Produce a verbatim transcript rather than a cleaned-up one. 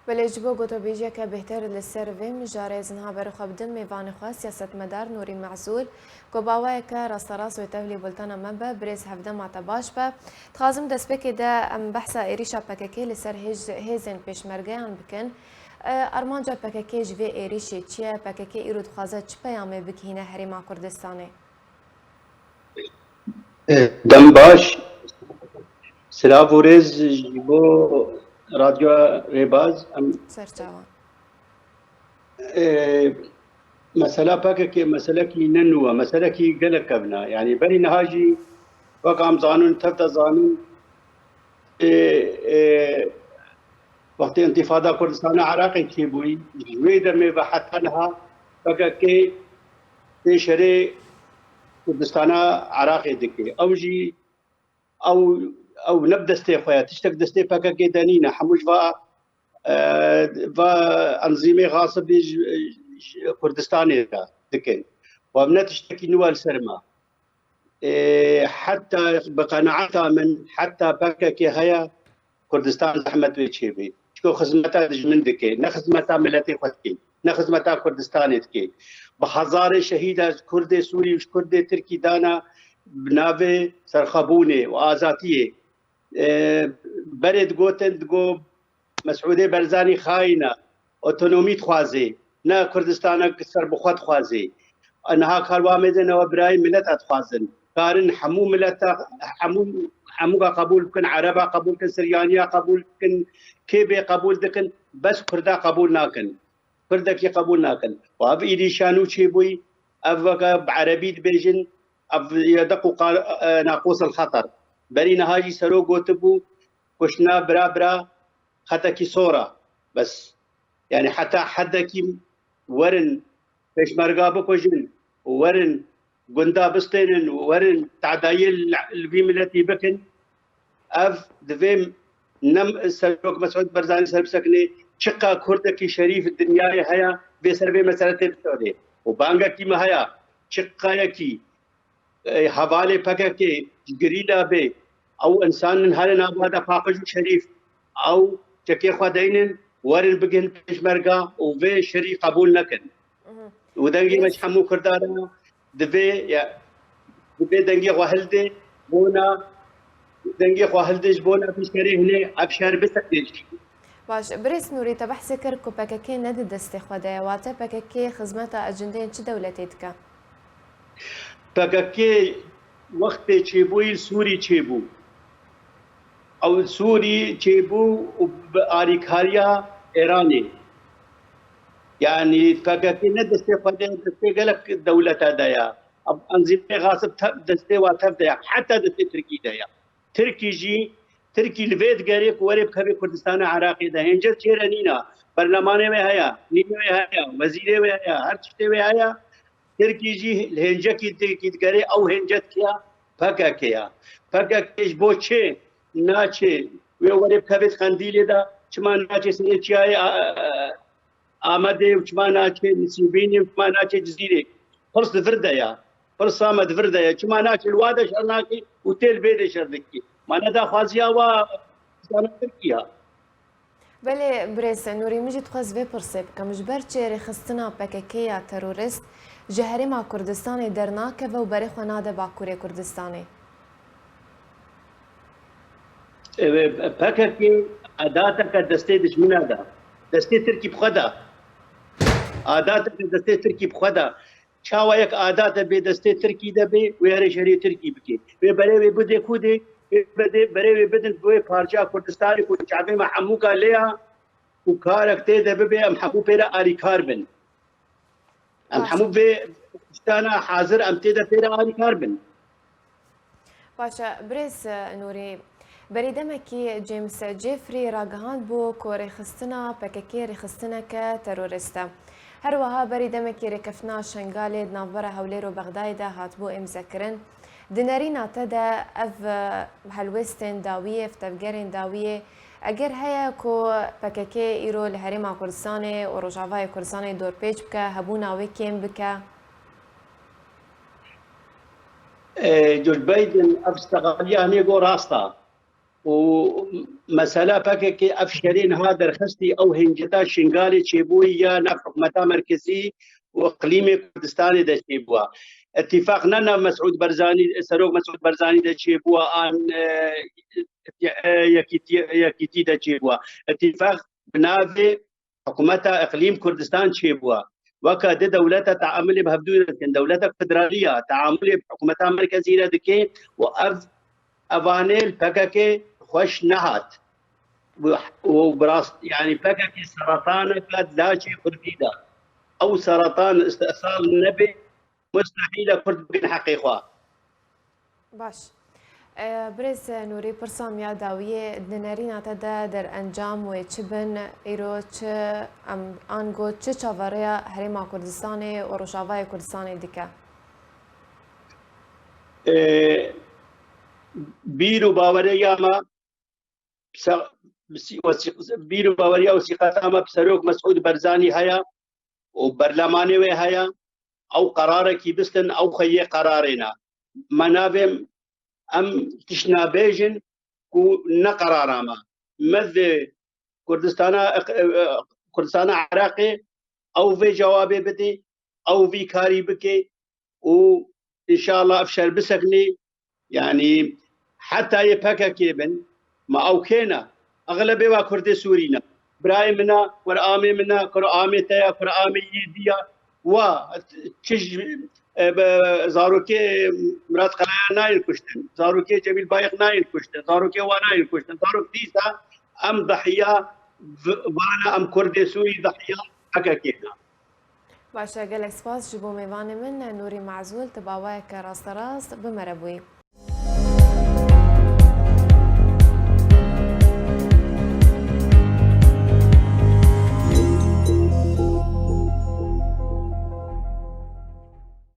Belê, ji bo gotobêjiyeke bêhtir li ser vê mijarê ez niha berê xwe bidim mêvanê xwe, siyasetmedar Nûrî Mezûl, ku bawayeke rasterast wê tevlî bultena me be. Birêz, hevdema te baş be. Dixwazim destpêkê de em behsa êrîşa P K K li ser hêz-, hêzên pêşmergeyan bikin. E, armanca P K K ji vê êrîşê çi ye? P K K îro dixwaze çi peyamê bigihîne Herêma Kurdistanê? E, dem baş. Silav û rêz ji bo Radyo Rêbaz. Em, Serçavan. e, mesela P K K meselekî ne nû e, meselekî gelek kevn e. Yanî berî niha jî wek em zanin, tev de zanin, e, e, wextê întîfada Kurdistana Iraqê çêbûyî, ji wê demê ve heta niha P K K pêşerê Kurdistana Iraqê dike. Ew jî, ew, ew ne bi destê xwe ye, tiştek destê P K K de nîne. Hemû ji va, e, va enzîmê xasibî ji, ji Kurdistanê re dikin. Û ev ne tiştekî nû e li ser me. E, heta bi qenaeta min, heta P K K heye, Kurdistan zehmet wê çêbê. Çiko xizmeta dijmin dike, ne xizmeta miletê xwe dike, ne xizmeta Kurdistanê dike. Bi hezarê şehîda ji Kurdê Sûrî û ji Kurdê Tirkî dana bi navê serxwebûnê û azatiyê. E, berê digotin, digo Mesûdê Barzanî xayîn e, otonomî dixwazê, ne Kurdistanek serbixwe dixwazê. Niha kar wa mêze newe birayê mileta dixwazin. Karin hemû mileta, hemû, hemûka qebûl bikin, Ereba qebûl bikin, Siryaniya qebûl bikin, kê bê qebûl dikin, bes Kurda qebûl nakin. Kurdekî qebûl nakin. Û ev êrîşa nû çêbûyî, ev weke bi erebî dibêjin, ev yedeq û qar-, e, naqûs el xeter. Berî niha jî serok gotibû, kuştina bira bira xetekî sor e. Bes, yanî heta hedekî werin pêşmerga bikujin û werin gunda bistênin û werin tedayê li, li vî miletî bikin. Ev divê ne Serok Mesûd Barzanî ser bisekine, çiqa Kurdekî şerîf dinyayê heye, vê ser vê mesele tê bisekine. Û bangekî me heye, çiqayekî, e, hevalê P K K ji gerîla bê, ew însanên herê nava de paqij û şerîf, ew çekê xwe deynin, werin bigihîn pêşmerga û vê şerî qebûl nekin. Û dengê me ji hemû Kurdan re divê, ya, divê dengê xwe hildê, bona, dengê xwe hildê ji bona vî şerê hinê ev şer bisekine jî. Baş, birêz Nûrî, te behsê kir ku P K K ne di destê xwe de ye, wate P K K xizmeta ecindeyên çi dewletê dike? P K K wextê çêbûyî li Sûrî çêbû. Ew li Sûrî çêbû û bi alîkariya Îranê. Yanî P K K ne destê xwe de, destê gelek dewleta de ye. Ev enzîmê xasib tev, destê wa tev de ye. Heta destê Tirkî de ye. Tirkî jî, Tirkî li vê digerê ku were bikeve Kurdistana Iraqê de. Hêncet çê re nîna. Berlemanê wê heye, nînê wê heye, wezîrê wê heye, her tiştê wê heye. Tirkî jî li hêncekî di-, kî digerê, ew hêncet kê ya? P K K ya. P K K ji bo çi naçê wê were bikeve Qendîlê de, çima naçê serê çiyayê, a, a, Amedê û çima naçê Nisîbînê û çima naçê Cizîrê? Pirs di vir de ya. Pirsa me di vir de ya. Çima naçê li wa de şer nake û tê li vê de şer dike? Ma ne daxwaziya wa Kurdistana Tirkî ya? Belê, birêz Nûrî, min jî dixwest vê pirsê bikim. Ji ber çi rêxistina P K K ya terorist ji Herêma Kurdistanê dernakeve û berê xwe nade Bakurê Kurdistanê? P K K adateke destê dijmina de, destê Tirkî bi xwe de. Adateke destê Tirkî bi xwe de. Çawa yek adate bê destê Tirkî de bê, wê herê şerê Tirkî bike. Wê berê wê bidê ku dê, wê bidê, berê wê bidin bi wê parça Kurdistanê ku çavê me hemûka lê ya û karek tê de bibe, em hemû pê re alîkar bin. Em hemû vê tiştana hazir em tê de pê re alîkar bin. Baş e, birêz Nûrî. Berî demekî James Jeffrey ragihand bû ku rêxistina P K K rêxistineke terorist e. Her wiha berî demekî rêkeftina Şengalê di navbera Hewlêr û Bexdayê de hatibû îmzekirin. Di nerîna te de ev, e, helwêstên dawiyê, ev tevgerên dawiyê, eger heye ku P K K îro li Herêma Kurdistanê û Rojavayê Kurdistanê dorpêç bike, hebûna wê kêm bike? E, Joe Biden, ev ştexaliya hinê got rast e. û mesela P K K ev şerê niha derxistî ew hinceta Şingalê çêbûyî ya nav hikûmeta merkezî û iqlîmê Kurdistanê de çêbûwa. Îtîfaq ne nav Mesûd Barzanî, Serok Mesûd Barzanî de çêbûwa an, e, e, yekîtî, yekîtî de çêbûwa. Îtîfaq bi navê hikûmeta iqlîm Kurdistan çêbûwa. Weke di dewlete teamulê bi hevdû re dikin. Dewleta federalî ya teamulê bi hikûmeta merkezî re dike û ev, evanê li P K K xweş nehat. Û, û bi rast, yanî P K K seretaneke laşê Kurdî de. Ew seretan îstihsal nebe, mustehîl e Kurd bigin heqê xwe. Baş. E, Birêz Nûrî, pirsa miya dawiyê, di nerîna te de derencam wê çi bin? Îro çi em, ango çi çaverêya Herêma Kurdistanê û Rojavayê Kurdistanê dike? E, bîr û bawerêya me, se-, wesî-, bîr û baweriya wesîqeta me bi Serok Mesûd Barzanî heye û berlemanê wê heye. Ew qerarekî bistin, ew xeyê qerarê ne. Me navê em tişt nabêjin ku ne qerara me. Me vê Kurdistana, Kurdistana Iraqê ew vê cewabê bidê, ew vî karî bike û înşallah ev şer biseknê. Yanî heta yê P K K bin, ma ew kê ne? Exlebê wa Kurdê Sûrî ne. Birayê min e, kur amê min e, kur amê te ye, kur amê yê dî ye. Wa çi ji, e, be-, zarokê Mirat Qelaya nayên kuştin, zarokê Cemîl Bayik nayên kuştin, zarokê wa nayên kuştin. Zarok dîsa em dihiya v-, vana em Kurdê Sûrî dihiya P K K ne. Baş e, gelek spas ji bo mêvanê min Nûrî Mezûl, tu bi awayeke rasterast bi me re bûyî.